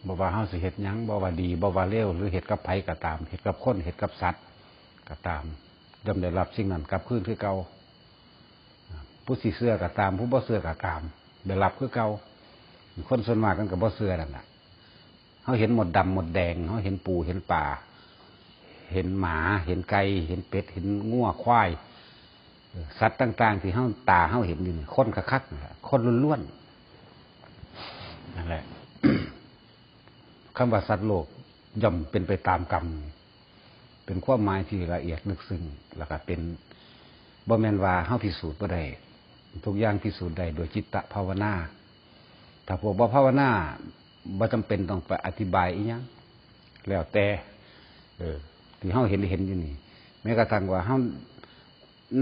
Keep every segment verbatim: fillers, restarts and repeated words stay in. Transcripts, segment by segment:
บ่ว่าเฮาสิเฮ็ดหยัง บ่ว่าดี บ่ว่าเลว หรือเฮ็ดกับไผก็ตาม เฮ็ดกับคน เฮ็ดกับสัตว์ก็ตาม ย่อมได้รับสิ่งนั้นกลับคืนคือเก่า ผู้สิเชื่อก็ตาม ผู้บ่เชื่อก็ตาม ได้รับคือเก่า คนส่วนมากมันก็บ่เชื่อนั่นล่ะ เฮาเห็นมดดำมดแดง เฮาเห็นปูเห็นปลา เห็นหมา เห็นไก่ เห็นเป็ด เห็นงัวควาย เออ สัตว์ต่างๆ ที่เฮา ตาเฮาเห็นอยู่นี่ คนคักๆ นั่นแหละ คนล้วนๆ นั่นแหละ คำว่าสัตว์โลกย่อมเป็นไปตามกรรม เป็นความหมายที่ละเอียดลึกซึ้ง แล้วก็เป็น บ่แม่นว่าเฮาพิสูจน์บ่ได้ ทุกอย่างพิสูจน์ได้โดยจิตตภาวนา ถ้าพวกบ่ภาวนา บ่จำเป็นต้องไปอธิบายอิหยัง แล้วแต่ เออ ที่เฮาเห็น เห็นอยู่นี่ แม้กระทั่งว่าเฮา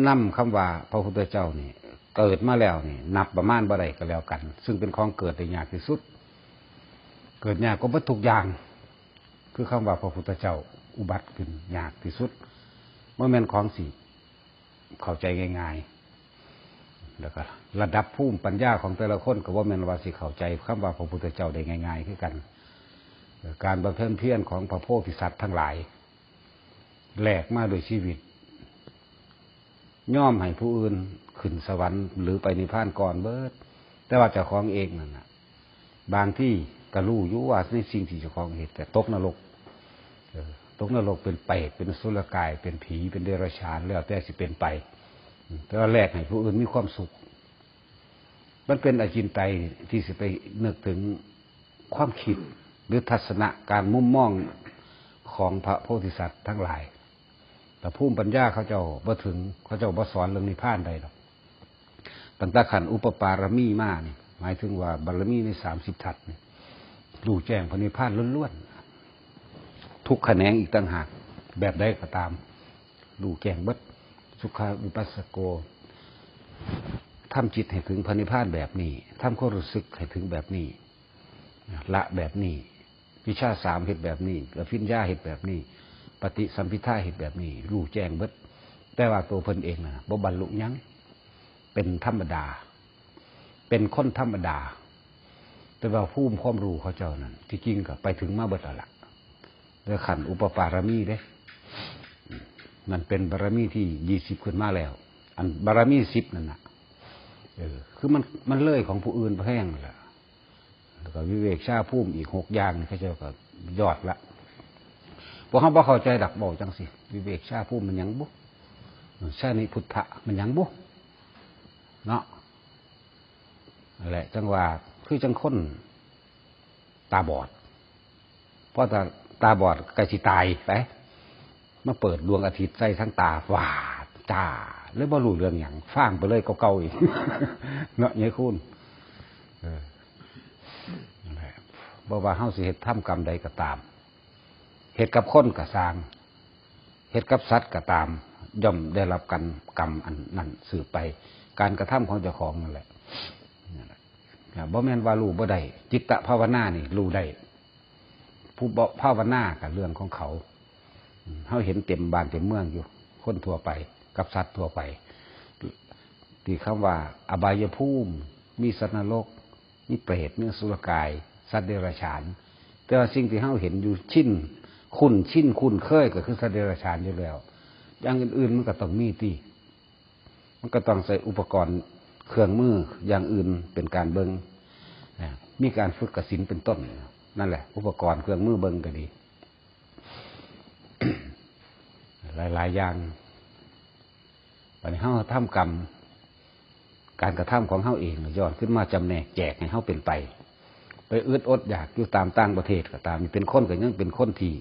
นำคำว่าพระพุทธเจ้านี่ เกิดมาแล้วนี่ นับประมาณบ่ได้ก็แล้วกัน ซึ่งเป็นของเกิดได้ยากที่สุด เกิดยากกว่าเบิดทุกอย่าง คือคำว่าพระพุทธเจ้าอุบัติขึ้นยากที่สุด บ่แม่นของสิเข้าใจง่ายๆ แล้วก็ระดับภูมิปัญญาของแต่ละคนก็บ่แม่นว่าสิเข้าใจคำว่าพระพุทธเจ้าได้ง่ายๆ คือกัน การบำเพ็ญเพียรของพระโพธิสัตว์ทั้งหลาย แลกมาด้วยชีวิต ยอมให้ผู้อื่นขึ้นสวรรค์หรือไปนิพพานก่อนเบิด แต่ว่าเจ้าของเองนั่นน่ะ บางทีก็รู้อยู่ว่าในสิ่งที่เจ้าของเฮ็ด แต่ตกนรก เออ ตกนรกเป็นเปรต เป็นอสุรกาย เป็นผี เป็นเดรัจฉาน แล้วแต่สิเป็นไป แต่ว่าแลกให้ผู้อื่นมีความสุข มันเป็นอจินไตยที่สิไปนึกถึงความคิด หรือทัศนะการมุมมองของพระโพธิสัตว์ทั้งหลาย แต่ภูมิปัญญาเขาเจ้าบ่ถึง เขาเจ้าบ่สอนเรื่องนิพพานได้ดอก ตั้งแต่ขั้นอุปปารมีมานี่ หมายถึงว่าบารมีในสามสิบทัศน์นี่ รู้แจ้งพระนิพพานล้วนๆ ทุกแขนงอีกต่างหาก แบบใดก็ตาม รู้แจ้งเบิด สุขาวิปัสสโก ทำจิตให้ถึงพระนิพพานแบบนี้ ทำความรู้สึกให้ถึงแบบนี้ ละแบบนี้ วิชชาสามเฮ็ดแบบนี้ อภิญญาเฮ็ดแบบนี้ ปฏิสัมภิทาเฮ็ดแบบนี้ รู้แจ้งเบิด แต่ว่าตัวเพิ่นเองน่ะ บ่บรรลุหยัง เป็นธรรมดา เป็นคนธรรมดา แต่ว่าภูมิความรู้เขาเจ้านั่น ที่จริงก็ไปถึงมาเบิดแล้วล่ะ เด้อ ขั้นอุปปารมีเด้ นั่นเป็นบารมีที่ยี่สิบขึ้นมาแล้ว อันบารมีสิบนั่นน่ะ เออ คือมัน มันเลยของผู้อื่นไปแฮงนั่นแหละ แล้วก็วิเวกชาภูมิอีกหกอย่างนี่เขาเจ้าก็ยอดละ พวกเฮาบ่เข้าใจดอก เว้าจังซี่ วิเวกชาภูมิมันหยังบุ ชานิพุทธะมันหยังบุ เนาะ นั่นแหละ จังว่า คือจังคนตาบอด พอตา ตาบอดใกล้สิตายไป มาเปิดดวงอาทิตย์ใส่ทั้งตา วาด จ้า เลยบ่รู้เรื่องหยัง ฟ้างไปเลยเก่าๆ อีก เนาะ ยายคุณ เออ นั่นแหละ บ่ว่าเฮาสิเฮ็ดทำกรรมใดก็ตาม เฮ็ดกับคนก็ซ่าง เฮ็ดกับสัตว์ก็ตาม ย่อมได้รับกันกรรมอันนั้นสืบไป การกระทำของเจ้าของนั่นแหละ นั่นแหละ อ่า บ่แม่นว่ารู้บ่ได้ จิตตภาวนานี่รู้ได้ ผู้บ่ภาวนาก็เรื่องของเขา อืม เฮาเห็นเต็มบ้านเต็มเมืองอยู่ คนทั่วไป กับสัตว์ทั่วไป ที่คำว่าอบายภูมิ มีสัตว์นรก มีเปรต มีอสุรกาย สัตว์เดรัจฉาน แต่ว่าสิ่งที่เฮาเห็นอยู่ชิน คุ้นชิน คุ้นเคยก็คือสัตว์เดรัจฉานอยู่แล้ว อย่างอื่นๆมันก็ต้องมีติ มันก็ต้องใช้อุปกรณ์เครื่องมืออย่างอื่นเป็นการเบิ่ง อ่า มีการฝึกกสิณเป็นต้น นั่นแหละ อุปกรณ์เครื่องมือเบิ่งก็ดี หลายๆ อย่าง บัดนี้เฮาทำกรรม การกระทำของเฮาเองย้อนขึ้นมาจำแนกแจกให้เฮาเป็นไป ไปอึดอดอยากอยู่ตามต่างประเทศก็ตาม เป็นคนก็ยังเป็นคนที่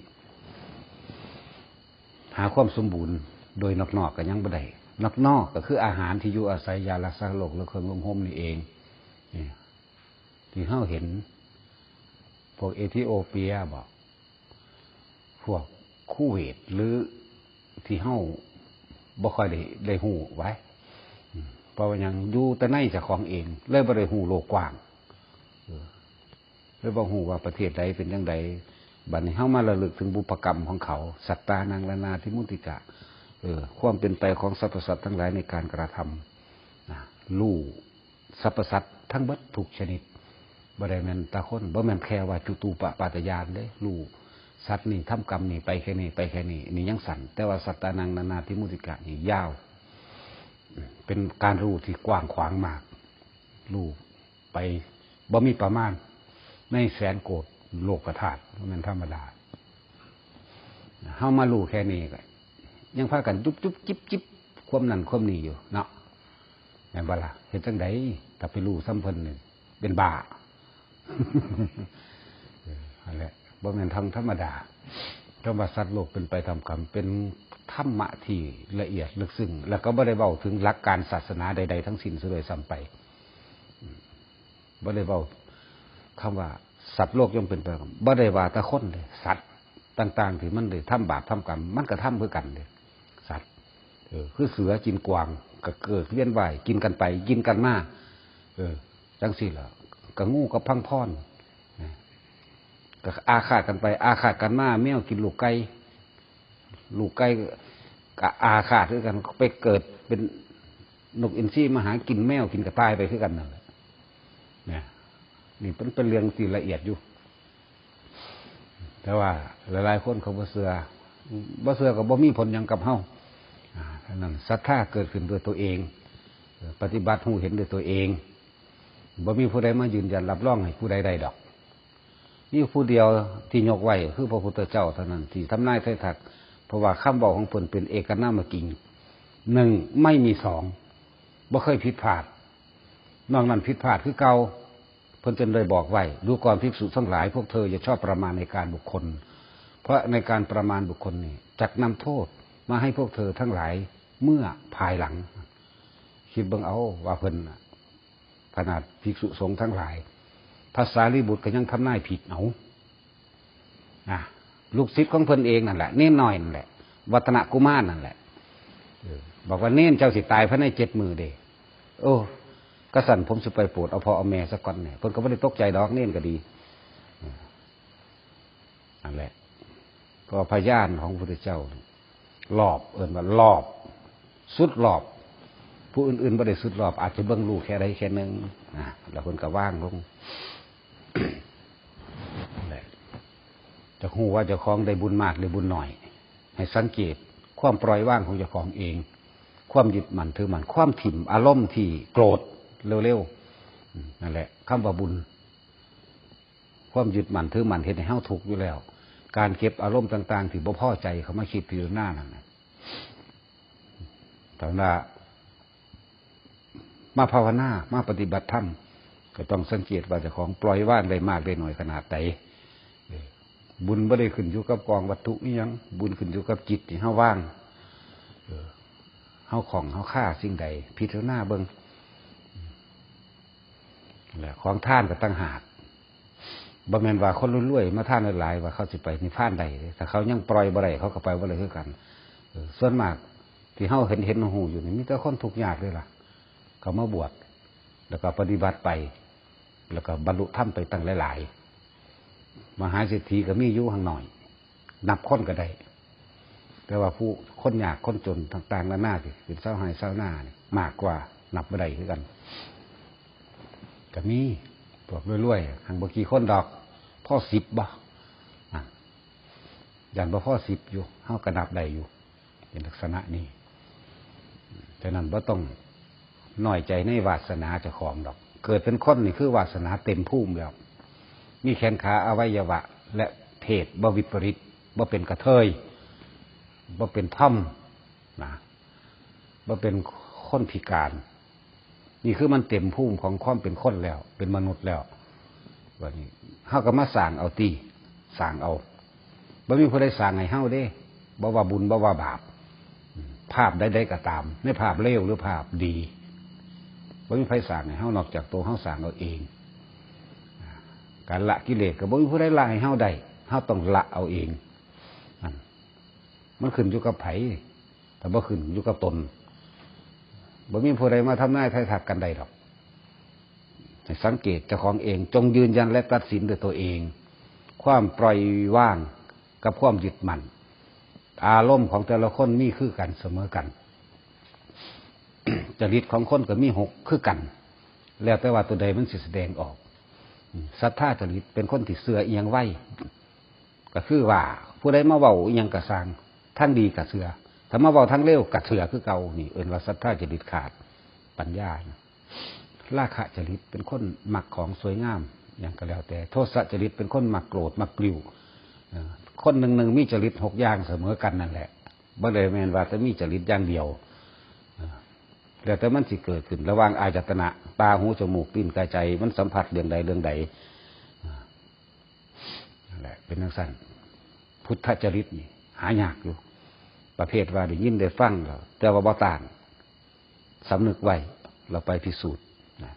หาความสมบูรณ์โดยนอกๆก็ยังบ่ได้ นอกๆก็คืออาหารที่อยู่อาศัย ยารักษาโรค และเครื่องนุ่งห่มนี่เอง นี่ ที่เฮาเห็น พวกเอธิโอเปียบ่ พวกคูเวต หรือที่เฮาบ่ค่อยได้ ได้ฮู้ไว้ อืม เพราะว่าหยัง อยู่แต่ในเจ้าของเอง เลยบ่ได้ฮู้โลกกว้าง เออ เลยบ่ฮู้ว่าประเทศใดเป็นจั่งใด บัดนี้เฮามาระลึกถึงบุพกรรมของเขา สัตตานัง รณาธิมุตติกะ เออ ความเป็นไปของสรรพสัตว์ทั้งหลายในการกระทำ นะ รู้สรรพสัตว์ทั้งเบิดทุกชนิด บ่ได้แม่นแต่คน บ่แม่นแค่ว่าจุตูปปาตญาณเด้ รู้สัตว์นี่ทำกรรมนี่ไปแค่นี้ ไปแค่นี้ นี่ยังสั้น แต่ว่าสัตตานังนานาทิมุติกะนี่ยาว เป็นการรู้ที่กว้างขวางมาก รู้ไปบ่มีประมาณ ในแสนโกดโลกธาตุ บ่แม่นธรรมดา เฮามารู้แค่นี้ก็ยังพากันจุบจุบจิบจิบ ความนั่นความนี่อยู่เนาะ แม่นบ่ล่ะ เฮ็ดจั่งใด ถ้าไปรู้ส่ำเพิ่นนี่เป็นบ้า เออ นั่นแหละ บ่แม่นธรรมธรรมดา คำว่าสัตว์โลกเป็นไปตามกรรม เป็นธรรมะที่ละเอียดลึกซึ้ง แล้วก็บ่ได้เว้าถึงหลักการศาสนาใดๆทั้งสิ้นซะด้วยซ้ำไป อืม บ่ได้เว้าคำว่าสัตว์โลกย่อมเป็นไปตามกรรม บ่ได้ว่าแต่คนเด้ สัตว์ต่างๆที่มันได้ทำบาปทำกรรม มันก็ทำคือกันเด้ สัตว์ เออ คือเสือกินกวาง ก็เกิดเวียนว่าย กินกันไป กินกันมา เออ จั่งซี้ล่ะ ก็งูกับพังพร นะ ก็อาฆาตกันไป อาฆาตกันมา แมวกินลูกไก่ ลูกไก่ก็อาฆาตคือกัน ไปเกิดเป็นนกอินทรีมาหากินแมว กินกระต่ายไปคือกันนั่นแหละ เนี่ย นี่เป็น เป็นเรื่องที่ละเอียดอยู่ แต่ว่าหลายๆคนเขาบ่เชื่อ บ่เชื่อก็บ่มีผลหยังกับเฮา อ่า ฉะนั้นศรัทธาเกิดขึ้นด้วยตัวเอง เอ่อ ปฏิบัติรู้เห็นด้วยตัวเอง บ่มีผู้ใดมายืนยันรับรองให้ผู้ใดได้ดอก มีผู้เดียวที่ยกไว้คือพระพุทธเจ้าเท่านั้นที่ทำนายไทายทัก เพราะว่าคำเว้าของเพิ่นเป็นเอกนามกิง หนึ่ง ไม่มีสอง บ่เคยผิดพลาด นอกนั้นผิดพลาดคือเก่า เพิ่นจึงได้บอกไว้ ดูก่อนภิกษุทั้งหลาย พวกเธออย่าชอบประมาณในการบุคคล เพราะในการประมาณบุคคลนี่จักนำโทษมาให้พวกเธอทั้งหลายเมื่อภายหลัง คิดเบิ่งเอาว่าเพิ่นน่ะ ขนาดภิกษุสงฆ์ทั้งหลาย พระสารีบุตรก็ยังทำนายผิดเอา นะ ลูกศิษย์ของเพิ่นเองนั่นแหละ เณรน้อยนั่นแหละ วัฒนกุมารนั่นแหละ เออ บอกว่าเณรเจ้าสิตายภายในเจ็ดมื้อเด้ โอ้ กะซั้นผมสิไปโปรดเอาพ่อเอาแม่ซะก่อนเนี่ย เพิ่นก็บ่ได้ตกใจดอก เณรก็ดี เออ นั่นแหละ ก็พยานของพระพุทธเจ้า รอบ เอิ้นว่ารอบ สุดรอบ ผู้อื่นๆบ่ได้สุดรอบ อาจจะเบิ่งรู้แค่ใดแค่หนึ่ง นะ แล้วเพิ่นก็วางลง นั่นแหละ จะรู้ว่าเจ้าของได้บุญมากหรือบุญน้อย ให้สังเกตความปล่อยวางของเจ้าของเอง ความยึดมั่นถือมั่น ความถิ่มอารมณ์ที่โกรธเร็วๆ อืม นั่นแหละ คำว่าบุญ ความยึดมั่นถือมั่นเฮ็ดให้เฮาทุกข์อยู่แล้ว การเก็บอารมณ์ต่างๆที่บ่พอใจเข้ามาคิดพิจารณานั่นน่ะ ถ้าว่ามาภาวนา มาปฏิบัติธรรม ก็ต้องสังเกตว่าเจ้าของปล่อยวางได้มากได้น้อยขนาดใด เออ บุญบ่ได้ขึ้นอยู่กับกองวัตถุอิหยัง บุญขึ้นอยู่กับจิตที่เฮาวาง เออ เฮาของเฮาค่าสิ่งใด พิจารณาเบิ่ง และของทานก็ต่างหาก บ่แม่นว่าคนรวยๆมาทานหลายๆว่าเขาสิไปนิพพานได้เด้ ถ้าเขายังปล่อยบ่ได้ เขาก็ไปบ่ได้คือกัน เออ ส่วนมากที่เฮาเห็นเห็นฮู้อยู่นี่ มีแต่คนทุกข์ยากเลยล่ะ เขามาบวช แล้วก็ปฏิบัติไป แล้วก็บรรลุธรรมไปตั้งหลายๆ มหาเศรษฐีก็มีอยู่ห่างหน่อย นับคนก็ได้ แต่ว่าผู้คนยากคนจนต่างๆนานาสิเป็นชาวไร่ชาวนานี่มากกว่านับบ่ได้คือกัน ก็มีพวกรวยๆ หังบ่กี่คนดอก พอสิบบ่ อ่ะ ย่านบ่พอสิบอยู่ เฮาก็นับได้อยู่ เป็นลักษณะนี้ ฉะนั้นบ่ต้องน้อยใจในวาสนาเจ้าของดอก เกิดเป็นคนนี่คือวาสนาเต็มภูมิแล้ว มีแขนขาอวัยวะและเพศบ่วิปริต บ่เป็นกระเทย บ่เป็นทอมนะ บ่เป็นคนพิการ นี่คือมันเต็มภูมิของความเป็นคนแล้ว เป็นมนุษย์แล้ว บัดนี้เฮาก็มาสร้างเอาติ สร้างเอา บ่มีผู้ใดสร้างให้เฮาเด้ บ่ว่าบุญ บ่ว่าบาป ภาพใดๆก็ตาม ในภาพเลวหรือภาพดี บ่มีไผสร้างให้เฮานอกจากตัวเฮาสร้างเอาเอง การละกิเลสก็บ่มีผู้ใดละให้เฮาได้ เฮาต้องละเอาเอง นั่น มันขึ้นอยู่กับไผ แต่บ่ขึ้นอยู่กับตน บ่มีผู้ใดมาทำนายไทายทักกันได้ดอก ให้สังเกตเจ้าของเอง จงยืนยันและตัดสินด้วยตัวเอง ความปล่อยวางกับความยึดมั่น อารมณ์ของแต่ละคนมีคือกันเสมอกัน จริตของคนก็มีหกคือกัน แล้วแต่ว่าตัวใดมันสิแสดงออก อืม ศรัทธาจริตเป็นคนที่เชื่ออิหยังไว ก็คือว่าผู้ใดมาเว้าอิหยังก็ซ่าง ทางดีก็เชื่อ ถ้ามาเว้าทางเลวก็เชื่อคือเก่า นี่เอิ้นว่าศรัทธาจริตขาดปัญญานะ ราคะจริตเป็นคนมักของสวยงาม หยังก็แล้วแต่ โทสะจริตเป็นคนมักโกรธมักกริ้ว เอ่อ คนหนึ่งหนึ่งมีจริตหกอย่างเสมอกันนั่นแหละ บ่ได้แม่นว่าแต่มีจริตอย่างเดียว เอ่อ แล้วแต่มันสิเกิดขึ้นระหว่างอายตนะ ตา หู จมูก ลิ้น กาย ใจ มันสัมผัสเรื่องใดเรื่องใด อ่า นั่นแหละ เป็นจั่งซั้น พุทธจริตนี่หายากอยู่ ประเภทว่าได้ยินได้ฟังแล้ว แต่ว่าบ่ต้าน สำนึกไว้ เราไปพิสูจน์นะ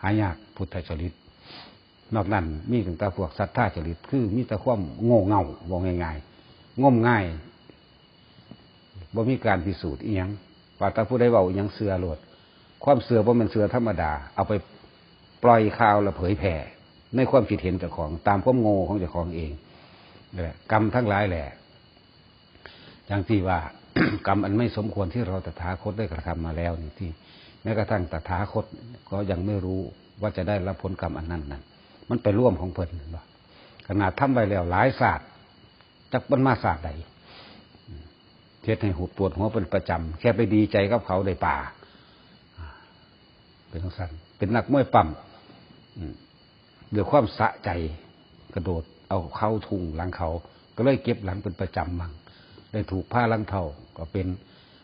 หายากพุทธจริต นอกนั้นมีตั้งแต่พวกศรัทธาจริต คือมีแต่ความโง่เง่า ว่าง่ายๆ งมงาย บ่มีการพิสูจน์อิหยัง ว่าแต่ผู้ใดเว้าอิหยังเชื่อโลด ความเชื่อบ่แม่นเชื่อธรรมดา เอาไปปล่อยข่าวและเผยแพร่ในความคิดเห็นเจ้าของ ตามความโง่ของเจ้าของเอง นั่นแหละ กรรมทั้งหลายแหละ อย่างที่ว่า กรรมอันไม่สมควรที่เราตถาคตได้กระทำมาแล้วนี่ ที่แม้กระทั่งตถาคตก็ยังไม่รู้ว่าจะได้รับผลกรรมอันนั้นนั่น มันไปร่วมของเพิ่น เห็นบ่ ขนาดทำไว้แล้วหลายชาติ จักมันมาชาติใด เฮ็ดให้หัวปวดหัวเป็นประจำ แค่ไปดีใจกับเขาได้ปลา เป็นจั่งซั้น เป็นนักมวยปั้ม อืม ด้วยความสะใจ กระโดดเอาเข่าทุ่งหลังเขา ก็เลยเจ็บหลังเป็นประจำมั่ง ได้ถูกพาหลังเท่า ก็เป็น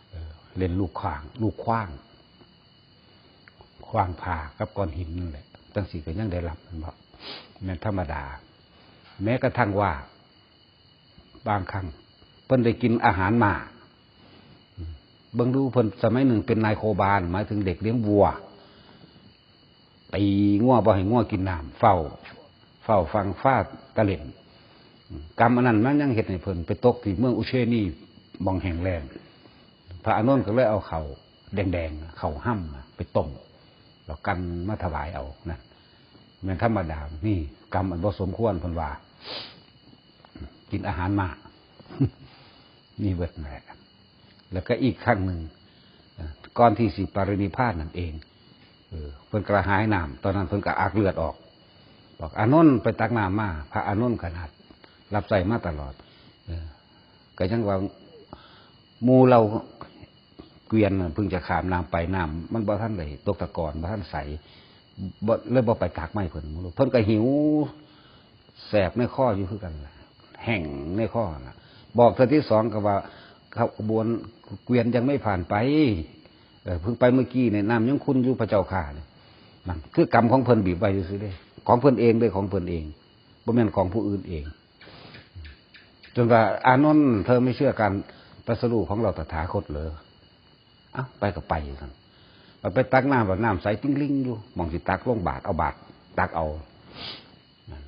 เอ่อ เล่นลูกขว้าง ลูกขว้าง ขว้างผ้ากับก้อนหินนั่นแหละ จั่งซี้ก็ยังได้รับ แม่นบ่ แม่นธรรมดา แม้กระทั่งว่า บางครั้งเพิ่นได้กินอาหารหมา เบิ่งดู เพิ่นสมัยหนึ่งเป็นนายโคบาล หมายถึงเด็กเลี้ยงวัว ตีงัวบ่ให้งัวกินน้ำ เฝ้า เฝ้าฟังฟ้าตะเล่น กรรมอันนั้นมันยังเฮ็ดให้เพิ่นไปตกที่เมืองอุเชนี หม่องแห้งแล้ง พระอานนท์ก็เลยเอาข้าวแดงๆ ข้าวห้ำน่ะไปต้ม แล้วกันมาถวายเอา นั่นแม่นธรรมดา นี่กรรมอันบ่สมควร เพิ่นว่า กินอาหารหมา นี่เบิดนั่นแหละ แล้วก็อีกครั้งหนึ่ง เอ่อ ก่อนที่สิปรินิพพานนั่นเอง เออ เพิ่นกระหายน้ำ ตอนนั้นเพิ่นก็อักเลือดออก บอก "อานนท์ ไปตักน้ำมา" พระอานนท์ขนาดรับใช้มาตลอด เออ ก็ยังว่า หมู่เหล่าเกวียนน่ะเพิ่งจะข้ามน้ำไป น้ำมันบ่ทันได้ตกตะกอน บ่ทันใส บ่ เลยบ่ไปตักมาให้เพิ่น เพิ่นก็หิว แสบในคออยู่คือกันล่ะ แห้งในคอน่ะ บอกเทื่อที่สองก็ว่า "ขบวนเกวียนยังไม่ผ่านไป เอ่อ เพิ่งไปเมื่อกี้เนี่ย น้ำยังขุ่นอยู่พระเจ้าข้า" เนี่ย นั่นคือกรรมของเพิ่นบีบไว้ซื่อๆเด้ ของเพิ่นเองเด้ ของเพิ่นเอง บ่แม่นของผู้อื่นเอง จนว่า "อานนท์ เธอไม่เชื่อการตรัสรู้ของเราตถาคตเหรอ" เอ้า ไปก็ไปซั่น ไปตักน้ำ ว่าน้ำใสติ๊งลิงอยู่ หม่องสิตักลงบาตร เอาบาตรตักเอา นั่น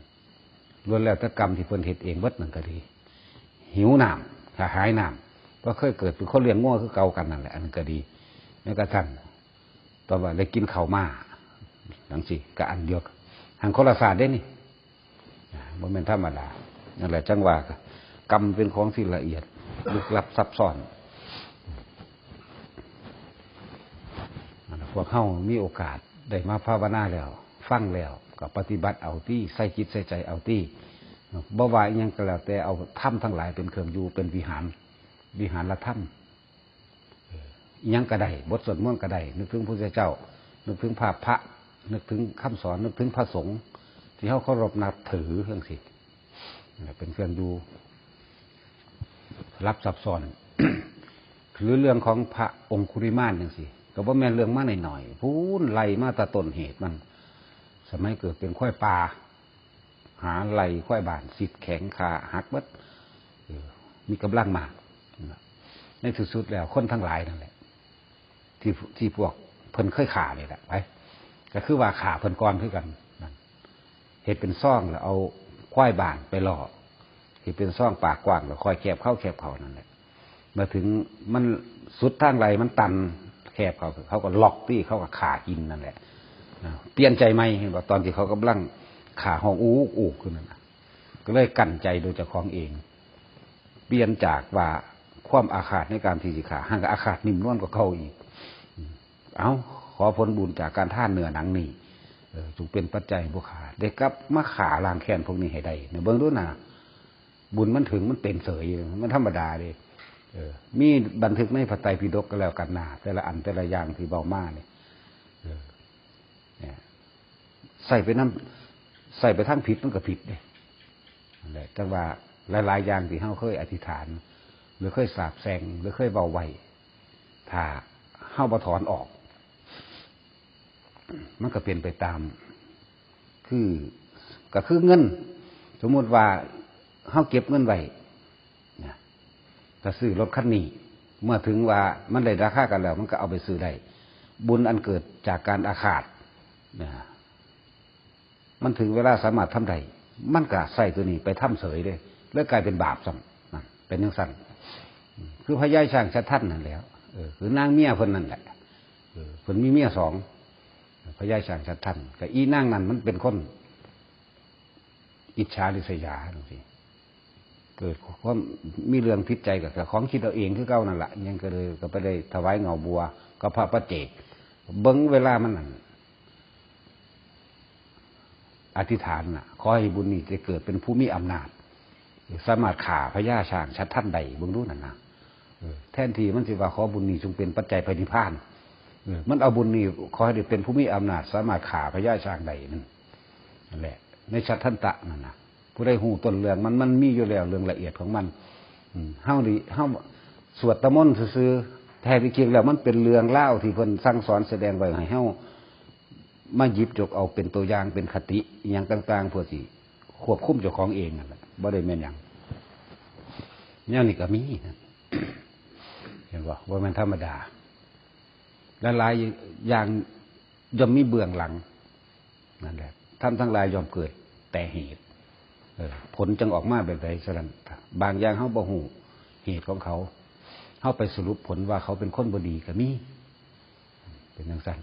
ล้วนแล้วแต่กรรมที่เพิ่นเฮ็ดเองเบิดนั่นก็ดี หิวน้ำ กระหายน้ำ ก็เคยเกิดเป็นคนเลี้ยงงัวคือเก่ากันนั่นแหละ อันนั้นก็ดี แม้กระทั่ง ต่อว่าได้กินข้าวมา จั่งซี้ ก็อันเดียวกัน หั้นคนละชาติเด้นี่ บ่แม่นธรรมดา นั่นแหละจั่งว่า กรรมเป็นของที่ละเอียด ลึกลับซับซ้อน พวกเฮามีโอกาสได้มาภาวนาแล้ว ฟังแล้ว ก็ปฏิบัติเอาติ ใส่จิตใส่ใจเอาติ บ่ว่าอิหยังก็แล้วแต่ เอาธรรมทั้งหลายเป็นเครื่องอยู่ เป็นวิหาร วิหารธรรม เออ อิหยังก็ได้ บทสวดมนต์ก็ได้ นึกถึงพระพุทธเจ้า นึกถึงภาพพระ นึกถึงคำสอน นึกถึงพระสงฆ์ ที่เฮาเคารพนับถือจั่งซี้ เป็นเครื่องอยู่ลับซับซ้อน หรือเรื่องของพระองคุลิมานจั่งซี้ ก็บ่แม่นเรื่องมาน้อยๆ พู้นไล่มาแต่ต้นเหตุมัน สมัยเกิดเป็นควายป่า หาไล่ควายบ้าน สิทธิ์แข็ง ขาหักเบิด เออ มีกำลังมาก ในที่สุดแล้วคนทั้งหลายนั่นแหละ ที่ ที่พวกเพิ่นเคยฆ่านี่แหละ ไป ก็คือว่าฆ่าเพิ่นก่อนคือกัน นั่น เฮ็ดเป็นซองแล้วเอาควายบ้านไปล่อ เฮ็ดเป็นซองปากกว้างแล้วค่อยแคบเข้าแคบเข้านั่นแหละ มาถึงมันสุดทางไล่มันตันแคบเข้า เขาก็ล็อกตี้ เขาก็ฆ่ากินนั่นแหละ นะ เปลี่ยนใจใหม่ เห็นบ่ ตอนที่เขากำลังฆ่าฮ้องอู้อู้ขึ้นนั่นน่ะ ก็เลยกั้นใจโดยเจ้าของเอง เปลี่ยนจากว่าความอาฆาตในการที่สิฆ่า หั้นก็อาฆาตนิ่มนวลกว่าเก่าอีก เอ้า ขอผลบุญจากการทานเนื้อหนังนี่ เออ จงเป็นปัจจัยให้ผู้ฆ่า ได้กลับมาฆ่าล้างแค้นพวกนี้ให้ได้ เนี่ย เบิ่งดูนะ บุญมันถึงมันเป็นเสย มันธรรมดาเด้ เออ มีบันทึกในพระไตรปิฎกก็แล้วกันนะ แต่ละอันแต่ละอย่างที่เว้ามาเนี่ย เออ เนี่ย ใส่ไปนำ ใส่ไปทางผิดมันก็ผิดเด้ นั่นแหละ จั่งว่าหลายๆอย่างที่เฮาเคยอธิษฐาน หรือเคยสาปแช่ง หรือเคยเว้าไว้ ถ้าเฮาบ่ถอนออก มันก็เป็นไปตาม คือ ก็คือเงิน สมมุติว่าเฮาเก็บเงินไว้ นะ ก็ซื้อรถคันนี้ เมื่อถึงว่ามันได้ราคากันแล้ว มันก็เอาไปซื้อได้ บุญอันเกิดจากการอาฆาต นะ มันถึงเวลาสามารถทำได้ มันก็ใส่ตัวนี้ไปทำเสยเลย เลยกลายเป็นบาปซ้ำ นั่น เป็นจั่งซั้น คือพญาช้างชัดทันนั่นแหละ เออ คือนางเมียเพิ่นนั่นแหละ เออ เพิ่นมีเมียสอง พญาช้างชัดทัน ก็อีนางนั่นมันเป็นคนอิจฉาริษยาจั่งซี้ เกิดความมีเรื่องผิดใจกับของคิดเอาเองคือเก่านั่นแหละ ยังก็เลยก็ไปได้ถวายเงาบัวกับพระปัจเจก เบิ่งเวลามันนั่น อธิษฐานน่ะ ขอให้บุญนี้จะเกิดเป็นผู้มีอำนาจ สามารถฆ่าพญาช้างชัดทันได้ เบิ่งดูนั่นนะ เออ แทนที่มันสิว่าขอบุญนี้จงเป็นปัจจัยไปนิพพาน เออ มันเอาบุญนี้ขอให้ได้เป็นผู้มีอำนาจ สามารถฆ่าพญาช้างได้นั่น นั่นแหละ ในชัดทันตะนั่นนะ ผู้ใดฮู้ต้นเรื่องมัน มันมีอยู่แล้วเรื่องละเอียดของมัน อืม เฮานี่ เฮาสวดตะมนต์ซื่อๆ แท้ที่จริงแล้วมันเป็นเรื่องราวที่เพิ่นสั่งสอนแสดงไว้ให้เฮามาหยิบยกเอาเป็นตัวอย่าง เป็นคติอิหยังต่างๆ เพื่อสิควบคุมเจ้าของเองนั่นแหละ บ่ได้แม่นหยัง แนวนี้ก็มีนะ เห็นบ่ บ่แม่นธรรมดา หลายๆอย่างย่อมมีเบื้องหลัง นั่นแหละ ธรรมทั้งหลายย่อมเกิดแต่เหตุ เออ ผลจึงออกมาแบบใดฉะนั้น บางอย่างเฮาบ่ฮู้เหตุของเขา เฮาไปสรุปผลว่าเขาเป็นคนบ่ดีก็มี เป็นจั่งซั้น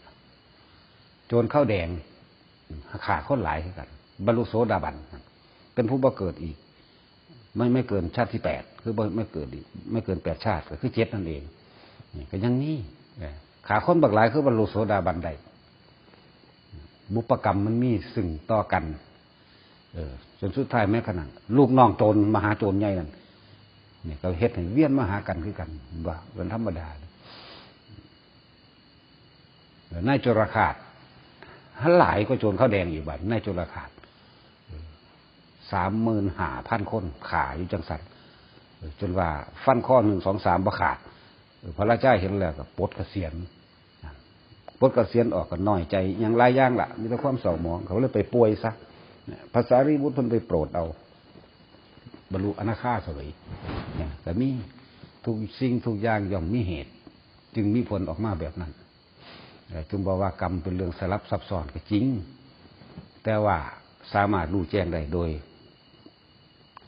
โจรข้าวแดง ฆ่าคนหลายคือกัน บรรลุโสดาบัน เป็นผู้บ่เกิดอีก ไม่ ไม่เกินชาติที่แปด คือบ่ ไม่เกิดอีก ไม่เกินแปดชาติ ก็คือเจ็ดนั่นเอง นี่ก็ยังมี เออ ฆ่าคนบักหลายคือบรรลุโสดาบันได้ บุพกรรมมันมีซึ่งต่อกัน เออ จนสุดท้ายแม้ขนาดลูกน้องโจร มหาโจรใหญ่นั่น นี่ก็เฮ็ดให้เวียนมาหากันคือกัน ว่าเป็นธรรมดา นายโจรฆาต หลายกว่าโจรข้าวแดงอีกบัด นายโจรฆาต สามหมื่นห้าพัน คน ฆ่าอยู่จั่งซั้น จนว่าฟันข้อหนึ่ง สอง สาม บ่ขาด พระราชาเห็นแล้วก็ปลดเกษียร ปลดเกษียรออกก็น้อยใจ หยังหลายอย่างล่ะ มีแต่ความเศร้าหมอง เขาเลยไปป่วยซะ พระสารีบุตรเพิ่นไปโปรดเอา บรรลุอนาคาเสวย เนี่ย ก็มี ทุกสิ่งทุกอย่างย่อมมีเหตุ จึงมีผลออกมาแบบนั้น เอ่อ จึงบอกว่ากรรมเป็นเรื่องสลับซับซ้อนก็จริง แต่ว่าสามารถรู้แจ้งได้โดย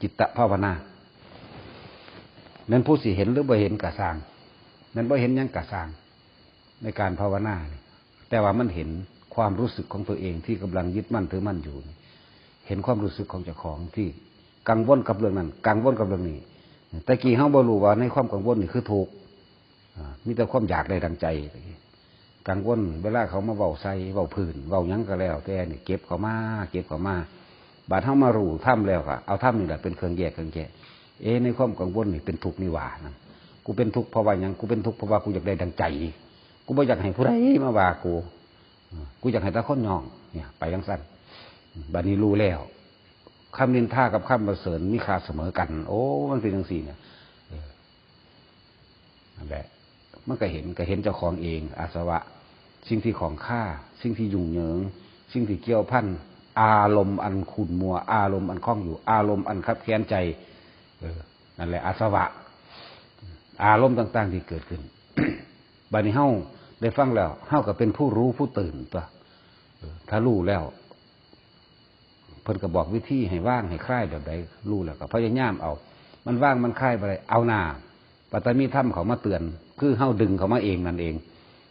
จิตภาวนา แม่นผู้สิเห็นหรือบ่เห็นก็ซ่าง แม่นบ่เห็นหยังก็ซ่าง ในการภาวนานี่ แต่ว่ามันเห็นความรู้สึกของตัวเองที่กำลังยึดมั่นถือมั่นอยู่นี่ เห็นความรู้สึกของเจ้าของที่กังวลกับเรื่องนั้น กังวลกับเรื่องนี้ แต่กี้เฮาบ่รู้ว่าในความกังวลนี่คือทุกข์ อ่า มีแต่ความอยากได้ดังใจ กังวลเวลาเขามาเว้าใส่ เว้าพื้น เว้าหยังก็แล้วแต่นี่ เก็บเข้ามา เก็บเข้ามา บาดเฮามารู้ธรรมแล้วก็เอาธรรมนี่แหละเป็นเครื่องแยก เครื่องแยก เอ๊ะ ในความกังวลนี่เป็นทุกข์นี่หว่านะ กูเป็นทุกข์เพราะว่าหยัง กูเป็นทุกข์เพราะว่ากูอยากได้ดังใจ กูบ่อยากให้ผู้ใดมาว่ากู กูอยากให้แต่คนยอง เนี่ย ไปจั่งซั้น บัดนี้รู้แล้ว คำนินทากับคำสรรเสริญมีค่าเสมอกัน โอ้ มันเป็นจั่งซี้เนี่ย เออ นั่นแหละ มันก็เห็น ก็เห็นเจ้าของเอง อาสวะ สิ่งที่ข้องคา สิ่งที่ยุ่งเหยิง สิ่งที่เกี่ยวพัน อารมณ์อันขุ่นมัว อารมณ์อันคล้องอยู่ อารมณ์อันคับแค้นใจ เออ นั่นแหละ อาสวะ อารมณ์ต่างๆที่เกิดขึ้น บัดนี้เฮาได้ฟังแล้ว เฮาก็เป็นผู้รู้ผู้ตื่นตั๊ว เออ ถ้ารู้แล้ว เพิ่นก็บอกวิธีให้วางให้คลายแบบใด รู้แล้วก็พยายามเอา มันวางมันคลายบ่ได้ เอาหน้า ปัตตานีธรรมเขามาเตือน คือเฮาดึงเขามาเองนั่นเอง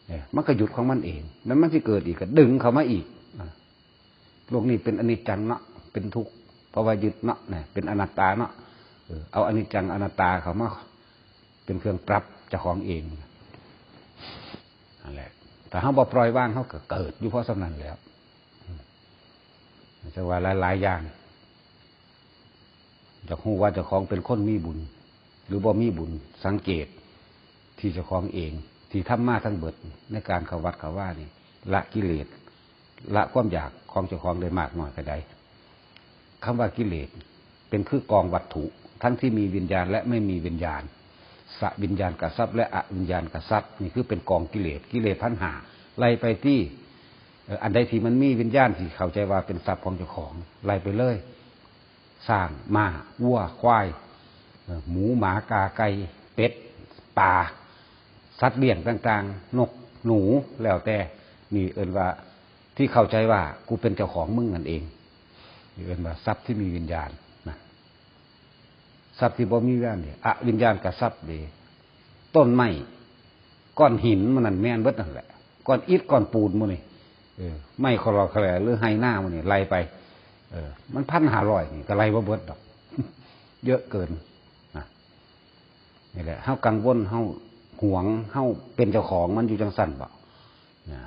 เออ มันก็หยุดของมันเอง แล้วมันสิเกิดอีกก็ดึงเขามาอีก อ่ะ โลกนี้เป็นอนิจจังเนาะ เป็นทุกข์ เพราะว่ายึดเนาะ เนี่ย เป็นอนัตตาเนาะ เออ เอาอนิจจังอนัตตาเขามาเป็นเครื่องปรับเจ้าของเอง นั่นแหละ ถ้าเฮาบ่ปล่อยวาง เฮาก็เกิดอยู่เพราะส่ำนั้นแหล้ว จั่งว่าหลายๆอย่าง อยากรู้ว่าเจ้าของเป็นคนมีบุญ หรือบ่มีบุญ สังเกตที่เจ้าของเอง ที่ทำมาทั้งเบิดในการเข้าวัดเข้าวานี่ ละกิเลส ละความอยากของเจ้าของได้มากน้อยแค่ใด คำว่ากิเลสเป็นคือกองวัตถุ ทั้งที่มีวิญญาณและไม่มีวิญญาณ สวิญญาณกทรัพย์และอวิญญาณกทรัพย์ นี่คือเป็นกองกิเลส กิเลสทั้งห้า ไล่ไปที่ เอ่อ อันใดที่มันมีวิญญาณที่เข้าใจว่าเป็นทรัพย์ของเจ้าของ ไล่ไปเลย ช้าง ม้า วัว ควาย เอ่อ หมู หมา กา ไก่ เป็ด ปลา สัตว์เลี้ยงต่างๆ นก หนู แล้วแต่ นี่เอิ้นว่า ที่เข้าใจว่ากูเป็นเจ้าของมึงนั่นเอง นี่เอิ้นว่าทรัพย์ที่มีวิญญาณนะ ทรัพย์ที่บ่มีวิญญาณนี่ อวิญญาณกทรัพย์เด้ ต้นไม้ ก้อนหินหมู่นั่นแม่นเบิดนั่นแหละ ก้อนอิฐ ก้อนปูนหมู่นี่ เออ ไม้ขะลอขะแหล หรือไฮ่นาหมู่นี่ ไล่ไป เออ มันพันห้าร้อยนี่ ก็ไล่บ่เบิดดอก เยอะเกินนะ นี่แหละ เฮากังวล เฮาหวง เฮาเป็นเจ้าของมันอยู่จั่งซั้นบ่ นะ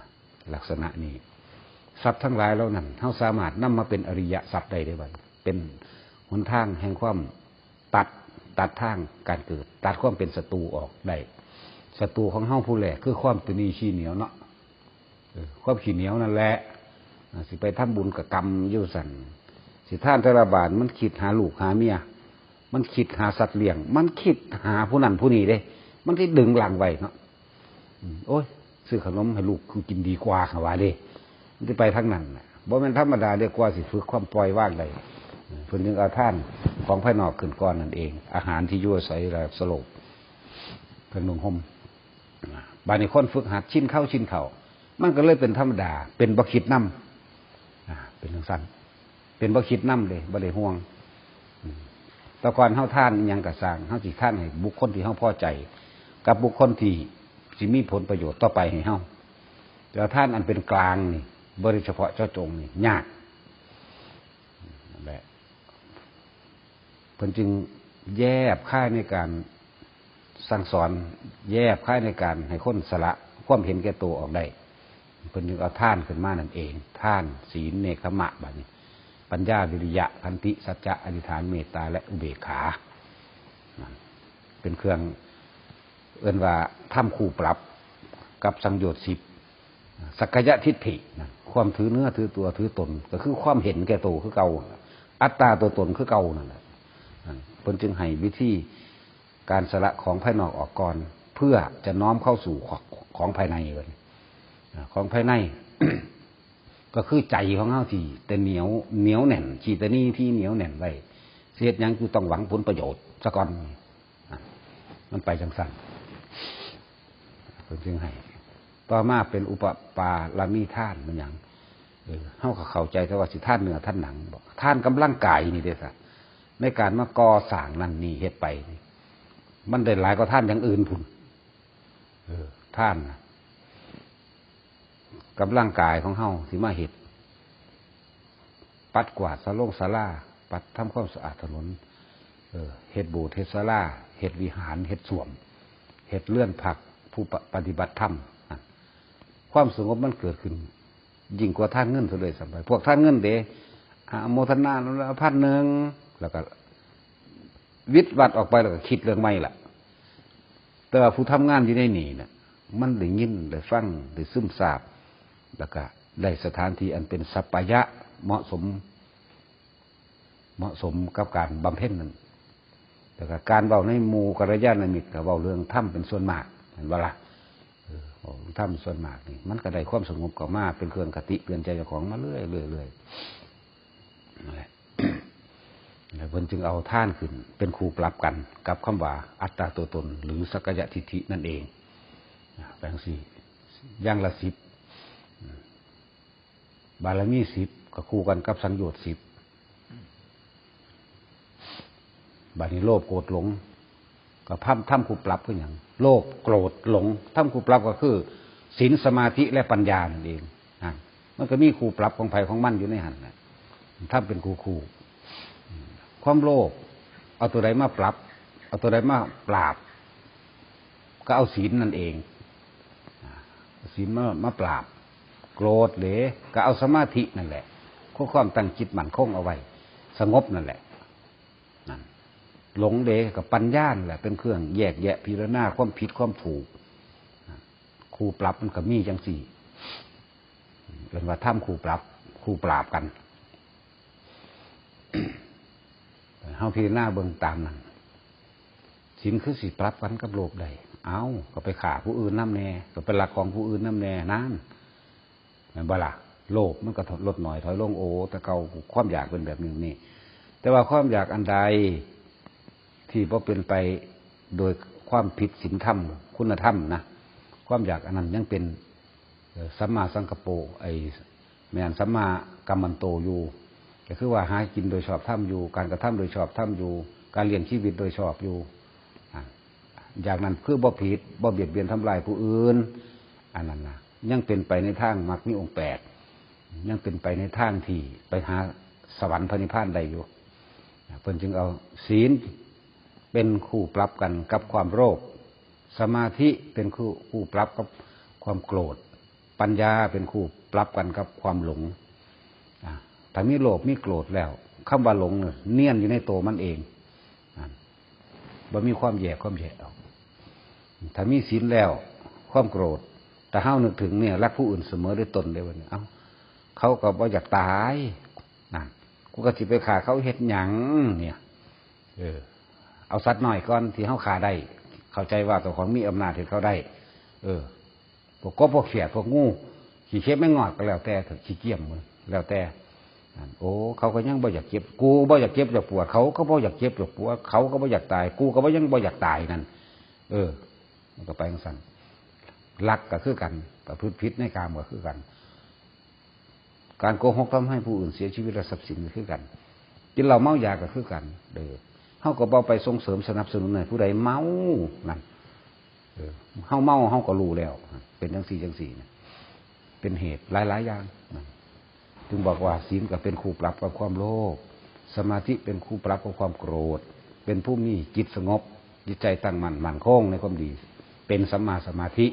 ลักษณะนี้ ทรัพย์ทั้งหลายเหล่านั้น เฮาสามารถนำมาเป็นอริยทรัพย์ได้เด้บัด เป็นหนทางแห่งความตัด ตัดทางการเกิด ตัดความเป็นศัตรูออกได้ ศัตรูของเฮาผู้แรกคือความตนีขี้เหนียวเนาะ เออ ความขี้เหนียวนั่นแหละ อ่า สิไปทำบุญกับกรรมอยู่ซั่น สิทานแต่ละบาทมันคิดหาลูกหาเมีย มันคิดหาสัตว์เลี้ยง มันคิดหาผู้นั้นผู้นี้เด้ มันสิดึงหลังไว้เนาะ อืม โอ้ย ซื้อขนมให้ลูกกูกินดีกว่า เขาว่าเด้ มันสิไปทางนั้นน่ะ บ่แม่นธรรมดาเด้ กว่าสิฝึกความปล่อยวางได้ เพิ่นจึงเอาทานของภายนอกขึ้นก่อนนั่นเอง อาหารที่อยู่อาศัยและสโลป เครื่องนุ่งห่ม บาดนี้คนฝึกหัดชินเข้าชินเข้า มันก็เลยเป็นธรรมดา เป็นบ่คิดนำ อ่า เป็นจั่งซั้น เป็นบ่คิดนำเด้ บ่ได้ห่วง อืม แต่ก่อนเฮาทานอิหยังก็ซ่าง เฮาสิทานให้บุคคลที่เฮาพอใจ กับบุคคลที่สิมีผลประโยชน์ต่อไปให้เฮา แต่ทานอันเป็นกลางนี่ บ่ได้เฉพาะเจาะจงนี่ ยาก นั่นแหละ เพิ่นจึงแยบคายในการสั่งสอน แยบคายในการให้คนสละความเห็นแก่ตัวออกได้ เพิ่นจึงเอาทานขึ้นมานั่นเอง ทาน ศีล เนกขัมมะ บาดนี้ ปัญญา วิริยะ ขันติ สัจจะ อธิษฐาน เมตตา และอุเบกขา นั่น เป็นเครื่องเอิ้นว่าธรรมคู่ปรับกับสังโยชน์สิบ สักกายทิฏฐินะ ความถือเนื้อถือตัวถือตน ก็คือความเห็นแก่ตัวคือเก่า อัตตาตัวตนคือเก่านั่นแหละ นั่น เพิ่นจึงให้วิธีการสละของภายนอกออกก่อน เพื่อจะน้อมเข้าสู่ของ ของภายในเพิ่น อ่า ของภายใน ก็คือใจของเฮาที่แต่เหนียว เหนียวแน่น ขี้ตะหนี่ที่เหนียวแน่นไว้ สิเฮ็ดหยังกูต้องหวังผลประโยชน์ซะก่อน อ่ะ มันไปจั่งซั้น เพิ่นจึงให้ ต่อมาเป็นอุปปารมีทาน มันหยัง เออ เฮาก็เข้าใจแต่ว่าสิทานเนื้อทานหนัง บอก ทานกำลังกายนี่เด้ซะ ในการมาก่อสร้างนั่นนี่เฮ็ดไปนี่ มันได้หลายกว่าทานอย่างอื่นพุ้น เออ ทานน่ะ กำลังกายของเฮาสิมาเฮ็ด ปัดกวาดศาลงศาลา ปัดทำความสะอาดถนน เออ เฮ็ดโบสถ์ เฮ็ดศาลา เฮ็ดวิหาร เฮ็ดส้วม เฮ็ดเรือนพักผู้ปะ ปฏิบัติธรรม นั่น ความสงบมันเกิดขึ้น ยิ่งกว่าทานเงินซะเลยซ้ำไป พวกทานเงินเด้ อ่ะ อนุโมทนาละพันหนึ่ง แล้วก็วิดวัดออกไปแล้วก็คิดเรื่องใหม่ละ แต่ว่าผู้ทำงานอยู่ในนี่น่ะ มันได้ยิน ได้ฟัง ได้ซึมซาบ แล้วก็ได้สถานที่อันเป็นสัปปายะ เหมาะสม เหมาะสมกับการบำเพ็ญนั่น แล้วก็การเว้าในหมู่กัลยาณมิตรก็เว้าเรื่องธรรมเป็นส่วนมาก เห็นบ่ล่ะ เออ เว้าเรื่องธรรมเป็นส่วนมากนี่ มันก็ได้ความสงบเข้ามาเป็นเครื่องคติเตือนใจเจ้าของมาเรื่อยๆ เรื่อยๆ นั่นแหละ แล้วเพิ่นจึงเอาทานขึ้นเป็นคู่ปรับกันกับคำว่าอัตตาตัวตน หรือสักกายทิฏฐินั่นเอง อ่า แปลงสี่ อย่างละสิบ บารมีสิบก็คู่กันกับสังโยชน์สิบ บาดนี้โลภโกรธหลง ก็ทำ ทำคู่ปรับคือหยัง โลภโกรธหลง ทำคู่ปรับก็คือศีล สมาธิ และปัญญานั่นเอง อ่ะ มันก็มีคู่ปรับของไผของมันอยู่ในหั่นน่ะ ทำเป็นคู่คู่ ความโลภ เอาตัวใดมาปรับ เอาตัวใดมาปราบ ก็เอาศีลนั่นเอง อ่า ศีลมา มาปราบ โกรธเด้ ก็เอาสมาธินั่นแหละ คือความตั้งจิตมั่นคงเอาไว้ สงบนั่นแหละ นั่น หลงเด้ กับปัญญานั่นแหละ เป็นเครื่องแยกแยะพิจารณาความผิดความถูก ครูปรับมันก็มีจังสี่ เอิ้นว่าธรรมครูปรับ ครูปราบกัน เฮาพิจารณาเบิ่งตามนั่น ศีลคือสิปรับกันกับโลภได้ เอ้า ก็ไปฆ่าผู้อื่นนำแน่ ก็ไปลักของผู้อื่นนำแน่ นั่น แม่นบ่ล่ะ โลภมันก็ลดน้อยถอยลง โอ้ แต่เก่าความอยากเป็นแบบนี้นี่ แต่ว่าความอยากอันใดที่บ่เป็นไปโดยความผิดศีลธรรม คุณธรรมนะ ความอยากอันนั้นยังเป็น เอ่อ สัมมาสังกัปโป ไอ้ แม่น สัมมากัมมันโตอยู่ ก็คือว่าหากินโดยชอบธรรมอยู่ การกระทำโดยชอบธรรมอยู่ การเลี้ยงชีวิตโดยชอบอยู่ อ่ะ อย่างนั้นคือบ่ผิด บ่เบียดเบียนทำลายผู้อื่น อันนั้นนะ ยังเป็นไปในทางมรรคมีองค์แปด ยังเป็นไปในทางที่ไปหาสวรรค์พระนิพพานได้อยู่ เพิ่นจึงเอาศีลเป็นคู่ปรับกันกับความโลภ สมาธิเป็นคู่ คู่ปรับกับความโกรธ ปัญญาเป็นคู่ปรับกันกับความหลง อ่ะ ถ้ามีโลภมีโกรธแล้ว คำว่าหลงเนี่ยเนียนอยู่ในตัวมันเอง อ่ะ บ่มีความแยกความแยะออก ถ้ามีศีลแล้ว ความโกรธ ถ้าเฮานึกถึงเนี่ย รักผู้อื่นเสมอด้วยตนเลยวันนี้ เอ้า เขาก็บ่อยากตาย นั่น กูก็สิไปฆ่าเขาเฮ็ดหยังเนี่ย เออ เอาสัตว์น้อยก่อนที่เฮาฆ่าได้ เข้าใจว่าเจ้าของมีอำนาจเฮ็ดเขาได้ เออ พวกกบพวกเขียดพวกงู ขี้เข็บแมงงอดก็แล้วแต่เถอะ ขี้เกียจมันแล้วแต่ นั่น โอ้ เขาก็ยังบ่อยากเจ็บ กูบ่อยากเจ็บอยากปวด เขาก็บ่อยากเจ็บอยากปวด เขาก็บ่อยากตาย กูก็บ่ยังบ่อยากตายนั่น เออ มันก็ไปจั่งซั้น ลักก็คือกัน ประพฤติผิดในกามก็คือกัน การโกหกทำให้ผู้อื่นเสียชีวิตและทรัพย์สินก็คือกัน กินเหล้าเมายาก็คือกัน เออ เฮาก็บ่ไปส่งเสริมสนับสนุนให้ผู้ใดเมา นั่น เออ เฮาเมาเฮาก็รู้แล้ว เป็นจั่งซี่จั่งซี่นะ เป็นเหตุหลายๆอย่างนะ จึงบอกว่าศีลก็เป็นคู่ปรับกับความโลภ สมาธิเป็นคู่ปรับกับความโกรธ เป็นผู้มีจิตสงบ จิตใจตั้งมั่นมั่นคงในความดี เป็นสัมมาสมาธิ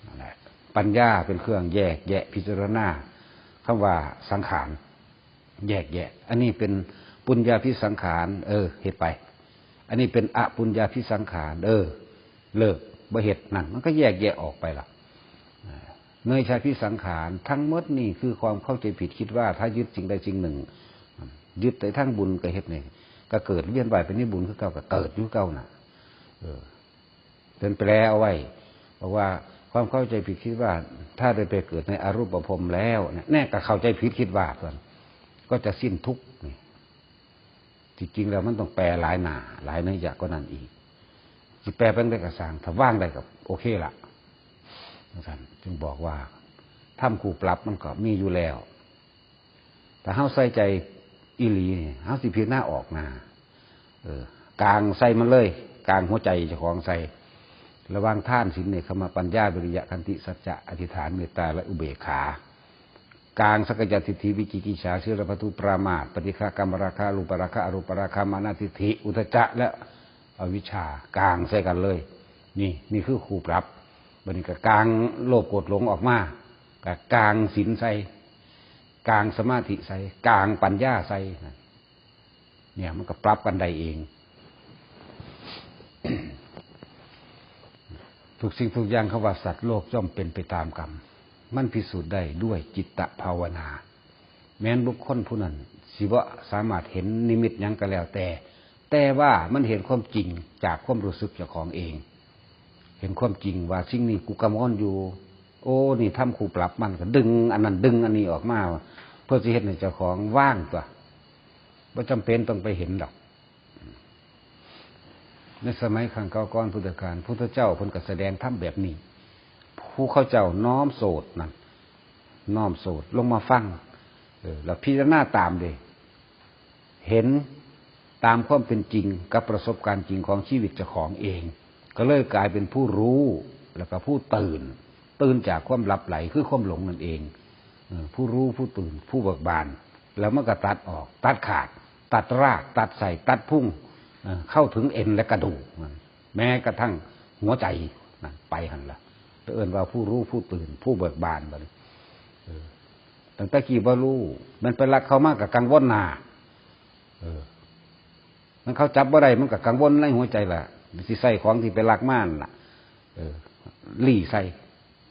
นั่นแหละ ปัญญาเป็นเครื่องแยกแยะพิจารณา คำว่าสังขาร แยกแยะ อันนี้เป็นปุญญาภิสังขาร เออ เฮ็ดไป อันนี้เป็นอปุญญาภิสังขาร เออ เลิก บ่เฮ็ด นั่น มันก็แยกแยะออกไปล่ะ อ่า เนยชาภิสังขาร ทั้งหมดนี่คือความเข้าใจผิดคิดว่าถ้ายึดสิ่งใดสิ่งหนึ่ง ยึดแต่ทั้งบุญก็เฮ็ดนี่ ก็เกิดเวียนว่ายเป็นนิบุญคือเก่า ก็เกิดอยู่เก่าน่ะ เออ เพิ่นแปลเอาไว้ บอกว่าความเข้าใจผิดคิดว่าถ้าได้ไปเกิดในอรูปภพแล้วเนี่ย แน่ก็เข้าใจผิดคิดว่า เพิ่นก็จะสิ้นทุกข์นี่ ที่จริงแล้วมันต้องแปลหลายหน้า หลายนัยยะกว่านั้นอีก สิแปลเป็นใดก็ซ่าง ถ้าวางได้ก็โอเคละ จั่งซั้น จึงบอกว่าธรรมคู่ปรับมันก็มีอยู่แล้ว ถ้าเฮาใส่ใจอีหลีนี่ เฮาสิพิจารณาออกหน้า เออ กางใส่มันเลย กางหัวใจเจ้าของใส่ ระหว่างทาน ศีล เนกขัมมะ ปัญญา วิริยะ ขันติ สัจจะ อธิษฐาน เมตตา และอุเบกขา กางสักกายทิฏฐิ วิจิกิจฉา ศีลพัตถุปรามาส ปฏิฆะ กามราคะ รูปราคะ อรูปราคะ มานะทิฏฐิ อุทธัจจะ และอวิชชา กางใส่กันเลย นี่ นี่คือคู่ปรับ บัดนี้ก็กางโลภโกรธหลงออกมา ก็กางศีลใส่ กางสมาธิใส่ กางปัญญาใส่ เนี่ย มันก็ปรับกันได้เอง ทุกสิ่งทุกอย่าง คำว่าสัตว์โลกย่อมเป็นไปตามกรรม มันพิสูจน์ได้ด้วยจิตตภาวนา แม้นบุคคลผู้นั้นสิบ่สามารถเห็นนิมิตหยังก็แล้วแต่ แต่ว่ามันเห็นความจริงจากความรู้สึกเจ้าของเอง เห็นความจริงว่าสิ่งนี้กูกังวลอยู่ โอ้ นี่ธรรมคู่ปรับมันก็ดึงอันนั้นดึงอันนี้ออกมา เพื่อสิเฮ็ดให้เจ้าของวางตัว บ่จำเป็นต้องไปเห็นดอก ในสมัยครั้งเก่าก่อนพุทธกาล พุทธเจ้าเพิ่นก็แสดงธรรมแบบนี้ ผู้เขาเจ้าน้อมโสตนั่น น้อมโสตลงมาฟัง เออ แล้วพิจารณาตามเด้ เห็นตามความเป็นจริงกับประสบการณ์จริงของชีวิตเจ้าของเอง ก็เลยกลายเป็นผู้รู้ แล้วก็ผู้ตื่น ตื่นจากความหลับไหลคือความหลงนั่นเอง เออ ผู้รู้ผู้ตื่น ผู้เบิกบาน แล้วมันก็ตัดออก ตัดขาด ตัดราก ตัดใส่ ตัดพุง เออ เข้าถึงเอ็นและกระดูกมัน แม้กระทั่งหัวใจนั่นไปหั่นละ เอิ้นว่าผู้รู้ผู้ตื่น ผู้เบิกบานบัดนี้ เออ ตั้งแต่กี้บ่รู้ มันไปลักเขามาก็กังวลหน้า เออ มันเขาจับบ่ได้ มันก็กังวลในหัวใจล่ะ สิใส่ของที่ไปลักมานั่นล่ะ เออ ลี้ใส่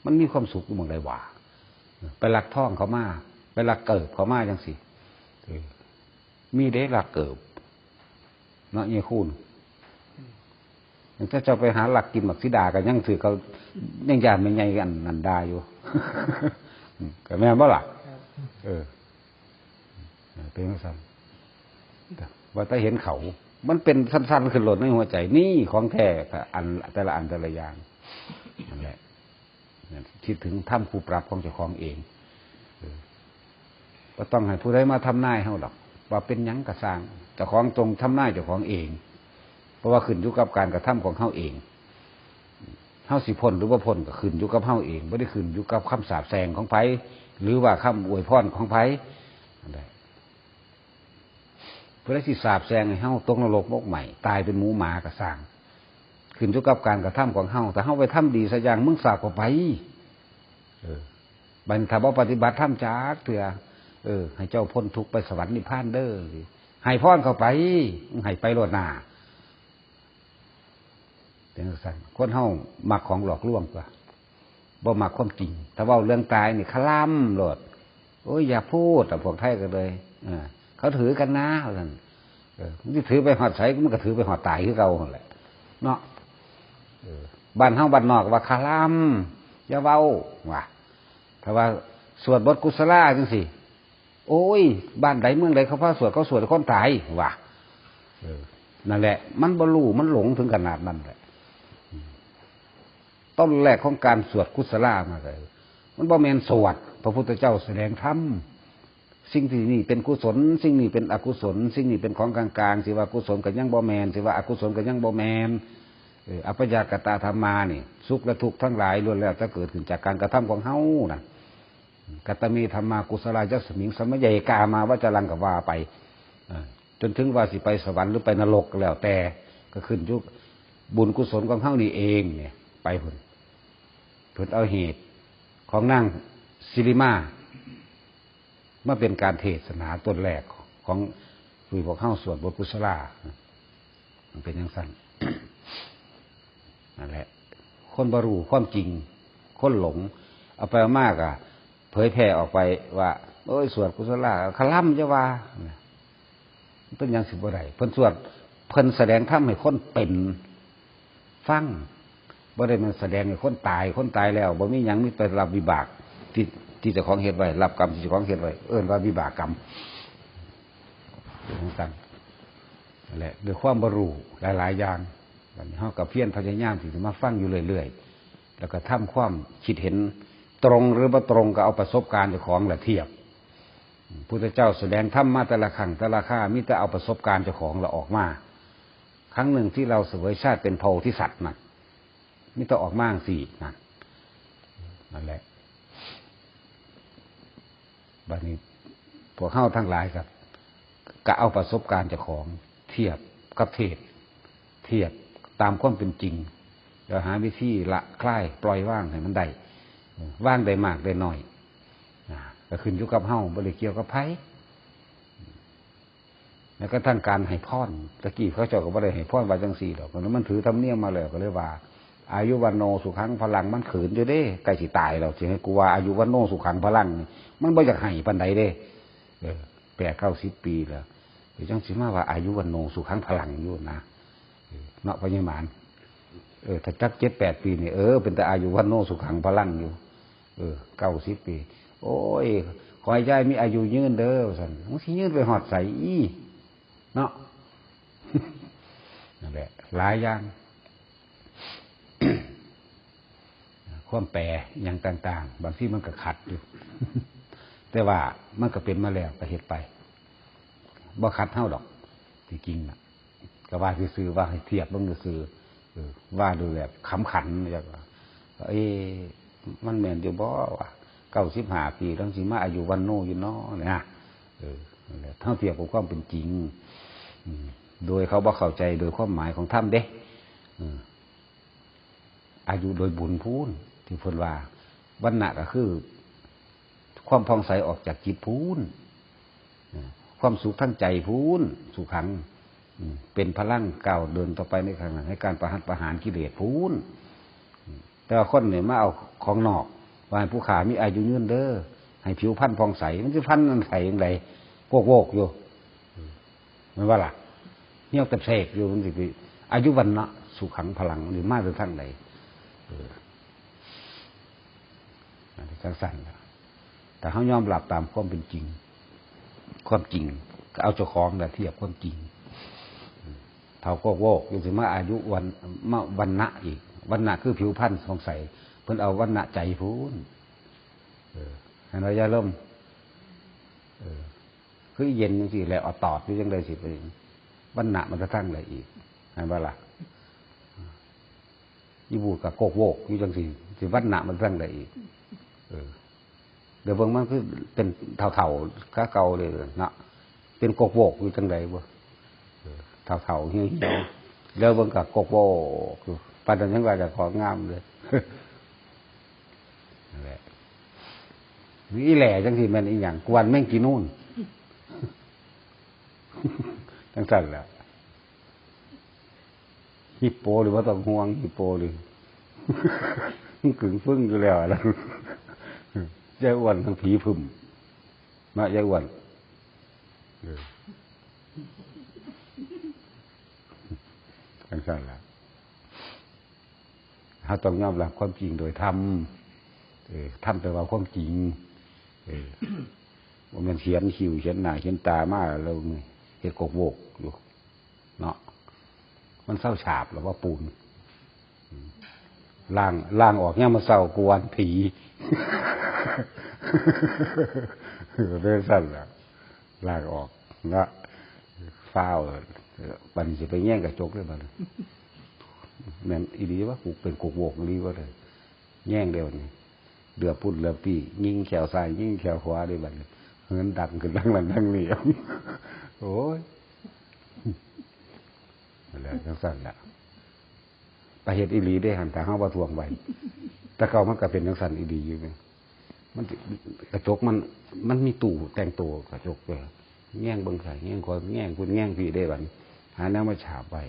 มันมีความสุขอยู่หม่องใดวะ ไปลักทองเขามา ไปลักเกิบเขามาจังซี่ เออ มีเด้ลักเกิบ เนาะ เยายคูณ ถ้าเจ้าไปหาลักกินหมากสีดาก็ยังถือเขา ยังย่านแม่ใหญ่อันนั้นด่าอยู่ ก็แม่นบ่ล่ะ ครับ เออ เป็นจั่งซั่น ว่าแต่เห็นเขา มันเป็นสั้นๆ ขึ้นโลดในหัวใจ นี่ของแท้ อันแต่ละอันแต่ละอย่าง นั่นแหละ คิดถึงธรรมคู่ปรับของเจ้าของเอง เออ บ่ต้องให้ผู้ใดมาทำนายเฮาดอก ว่าเป็นหยังก็ซ่าง เจ้าของจงทำนายเจ้าของเอง เพราะว่าขึ้นอยู่กับการกระทำของเฮาเอง เฮาสิพ้นหรือบ่พ้นก็ขึ้นอยู่กับเฮาเอง บ่ได้ขึ้นอยู่กับคำสาปแช่งของไผ หรือว่าคำอวยพรของไผ นั่นแหละ ผู้ใดสิสาปแช่งให้เฮาตกนรกหมกไหม้ ตายเป็นหมูหมาก็ซ่าง ขึ้นอยู่กับการกระทำของเฮา ถ้าเฮาไปทำดีสักอย่าง มึงสาปเข้าไป เออ บัดนี้ถ้าบ่ปฏิบัติธรรมจักเทื่อ เออ ให้เจ้าพ้นทุกข์ไปสวรรค์นิพพานเด้อ ให้พรเข้าไป ให้ไปโลดหน้า เป็นจั่งซั่น คนเฮามักของหลอกลวงกว่า บ่มักความจริง ถ้าเว้าเรื่องตายนี่ คะล่ำโลด โอ้ย อย่าพูดอะ พวกไทยก็เลย เออ เขาถือกันนะ ว่าซั่น เออ มึงสิถือไปฮอดไส มันก็ถือไปฮอดตายคือเก่าหั่นแหละ เนาะ เออ บ้านเฮาบ้านนอกว่า คะล่ำ อย่าเว้า ว่า ถ้าว่าสวดบทกุศลาจังซี่ โอ้ย บ้านใดเมืองใดเขาพาสวด เขาสวดคนตาย ว่า เออ นั่นแหละ มันบ่รู้ มันหลงถึงขนาดนั้นแหละ อืม ต้นแรกของการสวดกุศลามาเลย มันบ่แม่นสวด พระพุทธเจ้าแสดงธรรม สิ่งที่นี่เป็นกุศล สิ่งนี้เป็นอกุศล สิ่งนี้เป็นของกลางๆ สิว่ากุศลก็ยังบ่แม่น สิว่าอกุศลก็ยังบ่แม่น เออ อัปปยากตาธรรมานี่ สุขและทุกข์ทั้งหลายล้วนแล้วแต่เกิดขึ้นจากการกระทำของเฮานะ กัตตะเมธัมมากุศลายัสมิงสมัยเย กามาวจรัง ก็ว่าไป เออ จนถึงว่าสิไปสวรรค์หรือไปนรกก็แล้วแต่ ก็ขึ้นอยู่บุญกุศลของเฮานี่เองเนี่ย ไปพุ้น เพิ่นเอาเหตุของนางสิริมา มาเป็นการเทศนาต้นแรกของ คือพวกเฮาสวดบทกุศลา มันเป็นจั่งซั่น นั่นแหละ คนบ่รู้ความจริง คนหลง เอาไปเอามาก็เผยแพร่ออกไปว่า โอ้ย สวดกุศลา คะล่ำจะว่า มันเป็นหยังสิบ่ได้ เพิ่นสวด เพิ่นแสดงธรรมให้คนเป็น ฟัง บ่ได้มาแสดงให้คนตาย คนตายแล้วบ่มีหยัง มีแต่รับวิบากที่ ที่เจ้าของเฮ็ดไว้ รับกรรมที่เจ้าของเฮ็ดไว้ เอิ้นว่าวิบากกรรม เป็นจั่งซั่น นั่นแหละ ด้วยความบ่รู้หลายๆ อย่าง บัดนี้เฮาก็เพียรพยายามที่จะมาฟังอยู่เรื่อยๆ แล้วก็ทำความคิดเห็นตรงหรือบ่ตรงก็เอาประสบการณ์เจ้าของละเทียบ พุทธเจ้าแสดงธรรมมาแต่ละครั้งแต่ละครา มีแต่เอาประสบการณ์เจ้าของละออกมา ครั้งหนึ่งที่เราเสวยชาติเป็นโพธิสัตว์น่ะ มีแต่ออกมาจั่งซี้น่ะ นั่นแหละ บัดนี้พวกเฮาทั้งหลายก็ ก็เอาประสบการณ์เจ้าของเทียบกับเทศน์ เทียบตามความเป็นจริง แล้วหาวิธีละคลายปล่อยวางให้มันได้ วางได้มากได้น้อย อ่า ก็ขึ้นอยู่กับเฮา บ่ได้เกี่ยวกับไผ แล้วก็ทั้งการให้พร ตะกี้เขาเจ้าก็บ่ได้ให้พรว่าจั่งซี่ดอก มันถือธรรมเนียมมาแล้ว ก็เลยว่า อายุวัณโณสุขังพลัง มันเขินอยู่เด้ ใกล้สิตายแล้ว สิให้กูว่าอายุวัณโณสุขังพลังนี่ มันบ่อยากให้ปานใดเด้ เออ แปดเก้าสิบปีแล้ว เดี๋ยวจั่งสิมาว่าอายุวัณโณสุขังพลังอยู่นะ เออ เนาะ พญามาร เออ ถ้าจักเจ็ดแปดปีนี่ เออ เป็นแต่อายุวัณโณสุขังพลังอยู่ เออ เก้าสิบปี โอ้ย ขอให้ยายมีอายุยืนเด้อ ว่าซั่น มึงสิยืนไปฮอดไสอี เนาะ นั่นแหละ หลายอย่าง ความแปลอย่างต่างๆ บางทีมันก็ขัดอยู่ แต่ว่ามันก็เป็นมาแล้ว ก็เฮ็ดไป บ่ขัดเฮาดอก ที่จริงน่ะ ก็ว่าซื่อๆ ว่าให้เทียบเบิ่งซื่อๆ เออ ว่าโดยแบบขำขัน อยากว่า เอ๊ะ มันแม่นอยู่บ่วะ เก้าสิบห้าปี จั่งสิมาอายุวัณโณอยู่เนาะ เนี่ย เออ นั่นแหละ เฮาเทียบกับความเป็นจริง อืม โดยเขาบ่เข้าใจโดยความหมายของธรรมเด้ อืม อายุโดยบุญพู้น ที่เพิ่นว่า วัณณะก็คือ ความผ่องใสออกจากจิตพู้น เออ ความสุขทางใจพู้น สุขัง อืม เป็นพลังก้าวเดินต่อไปในข้างหน้า ให้การประหัตประหารกิเลสพู้น อืม แต่ว่าคนเนี่ยมาเอาของนอก ว่าให้ผู้ข้ามีอายุยืนเด้อ ให้ผิวพรรณผ่องใส มันสิพรรณมันใสจั่งใด โกกโวกอยู่ อืม แม่นบ่ล่ะ เหี่ยวแต่เสกอยู่ มันสิไป อายุวัณณะ สุขังพลัง มันสิมาจากทางใด เออ อันนี้จังซั่นล่ะ แต่เฮายอมรับตามความเป็นจริง ความจริง ก็เอาเจ้าของน่ะเทียบความจริง เฒ่าโกกโวกอยู่ สิมาอายุวัณ มาวัณณะอีก วัณณะคือผิวพรรณผ่องใส เพิ่นเอาวัณณะใจพู้น เออ หันว่ายาลม เออ คือเย็นจังซี่แหละ เอาตอดอยู่จั่งใดสิไป วัณณะมันจะทั้งใดอีก หันบ่ล่ะ อีบูดกับโกกโวกอยู่จั่งซี่ สิวัณณะมันทั้งใดอีก เออ เดี๋ยวเบิ่งมันคือเป็นเฒ่าๆ คือเก่าเลยเนาะ เป็นโกกโวกอยู่จั่งใดบ่ เออ เฒ่าๆ เหี่ยวๆ แล้วเบิ่งกับโกกโวกอยู่ ปานนั้นยังว่าเจ้าของงามเลย นั่นแหละ อีแหล่จั่งซี่แม่นอีหยัง กวนแมงกีนูน จั่งซั่นแหละ ฮิปโปนี่บ่ต้องห่วง ฮิปโปนี่ มันกึ่งฟึ่งอยู่แล้วล่ะ ยายอ้วนทั้งผีผึ่ม เนาะ ยายอ้วน เออ จั่งซั่นล่ะ เฮาต้องยอมรับความจริงโดยธรรม เออ ธรรมแปลว่าความจริง เออ บ่แม่นเขียนคิ้ว เขียนหน้า เขียนตามาแล้วเฮ็ดโกกโวกอยู่ เนาะ มันเซาฉาบแล้วว่าปูน ล้าง ล้างออกยามมื้อเช้ากวนผี เป็นซั่นล่ะ ล้างออกเนาะ ฟ้าว บัดนี้สิไปแย่งกระจกเลยบัดนี้ แม่นอีหลีวะ กูเป็นโกกโวกอีหลีวะเลย แย่งเดียวนี่ เหลือบพุ้นเหลือบปี้ ยิงแข้วซ้าย ยิงแข้วขวาเลยบัดนี้ เหินดังขึ้นทั้งนั้นทั้งนี้ โอ้ย นั่นแหละ จั่งซั่นล่ะ แต่เฮ็ดอีหลีเด้หั่น ถ้าเฮาบ่ถ่วงไว้ แต่เก่ามันก็เป็นจั่งซั่นอีหลีอยู่แม่น มันสิ กระจกมัน มันมีตู้แต่งตัวกระจกเด้ แย่งเบิ่งซ้าย แย่งขวา แย่งพุ้น แย่งพี้เด้บัดนี้ หาแนวมาฉาบไว้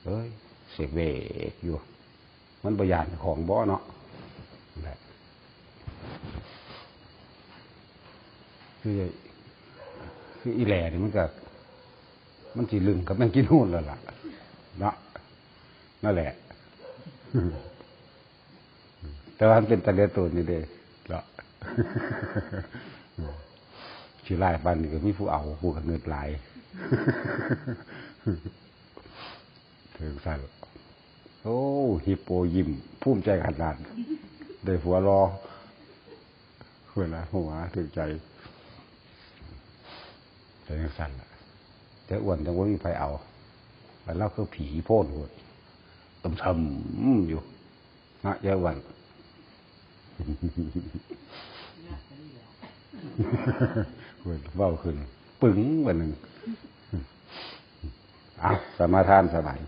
เอ้ย เสกเวกอยู่ มันบ่ย้านของบ่เนาะ นั่นแหละ คือ คืออีแหล่นี่มันก็ มันสิลึงกับแมงกีนูนแล้วล่ะ เนาะ นั่นแหละ แต่ว่ามันเป็นตะเหลือโตนนี่เด้ เนาะ ขี้ร้ายปานนี้ก็มีผู้เอา ผู้ก็เงิดหลาย ถึงซั่น โอ้ ฮิปโปยิ้ม ภูมิใจขนาด ได้ผัวหล่อ เพิ่นละหัวถึงใจ แต่จั่งซั่นล่ะ แต่อ้วนจั่งบ่มีไผเอา แล้วเราคือผีโพนโพด ตึมๆ อยู่ นะ ยายอ้วน เพิ่นเว้าขึ้น ปึ๋ง บัดหนึ่ง เอา สมาทานสบาย